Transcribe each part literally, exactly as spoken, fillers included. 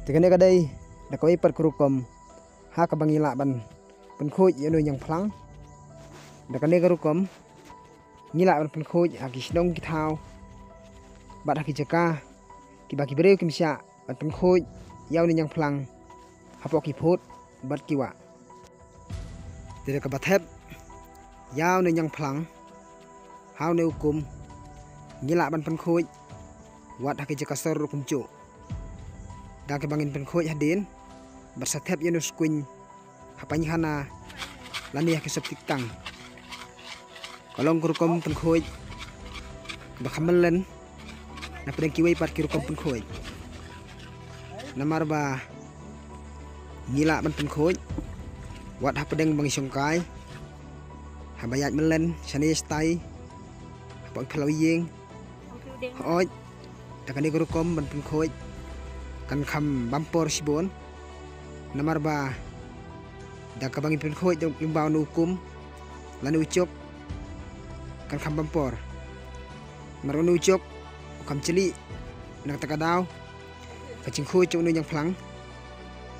Te kane ka dei da kawei pat ka rukom ha kaba ngi lah ban pynkhuid ïa une u ñiangphlang. Da kane ka rukom ngi lah ban pynkhuid ha ki shnong ki thaw bad ha ki jaka kiba ki briew kim shah ban pynkhuid ïa une u ñiangphlang hapoh ki phut bad ki wah. Te da kaba thep ïa une u ñiangphlang ha une u kum ngi lah ban pynkhuid wat ha ki jaka sor ruh kumjuh. Da kaba ngin pynkhuid hadien bad sa thep ïa une u skuiñ ha paikhana lane ha ki sop tiktang. Ka long ka rukom pynkhuid ba kham myllen na pdeng kiwei pat ki rukom pynkhuid. Namar ba ngi lah ban pynkhuid wat ha pdeng ba ngi shongkai, haba ïaid myllen shane shatai, haba phyllaw ïing. Hooid, da kane ka rukom ban pynkhuid kan kham bam por shibun. Namar ba da kaba ngi pynkhuid lyngba une u kum lane u juk kan kham bam por. Namar une u juk u kham jlieh, na kata ka daw ka jingkhuid jong une u ñiangphlang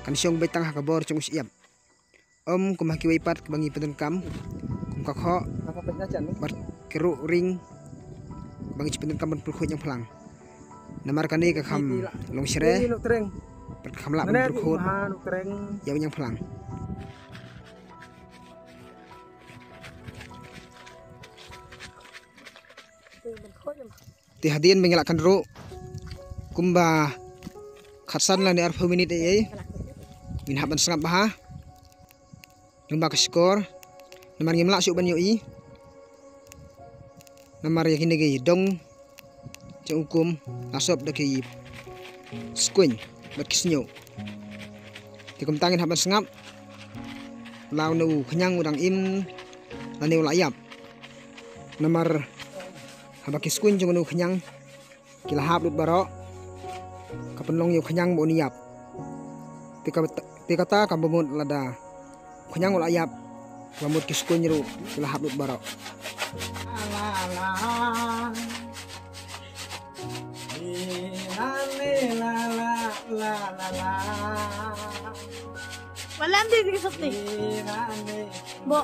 kan shong beit tang ha ka bor jong u shyiap. Ym kum ha kiwei pat kiba ngi pyndonkam kum ka khoh bad ka ruh ring ba ngi ju pyndonkam ban pynkhuid ñiangphlang. Namar kane ka kham long shreh bad ka kham lah ban pynkhuid ïa u ñiangphlang. Te hadien ba ngi lah kynruh kumba khatsan lane arphew minit ei ei, ngin hap ban sngap bha lyngba ka shkor. Namar ngim lah shuh ban ïohi namar ïa kine ki dong jong u kum la sop da ki skuiñ bad ki shñiuh. Te kumta ngin hap ban sngap la une u khñiang u dang im lane u la ïap. Namar haba ki skuiñ jong une u khñiang ki la hap lut baroh, ka pynlong ïa u khñiang ba un ïap. Te ka, te kata kam ba mut lada u khñiang u la ïap, ka ba mut ki skuiñ ruh ki la hap lut baroh. Walam di di sopti. Bo.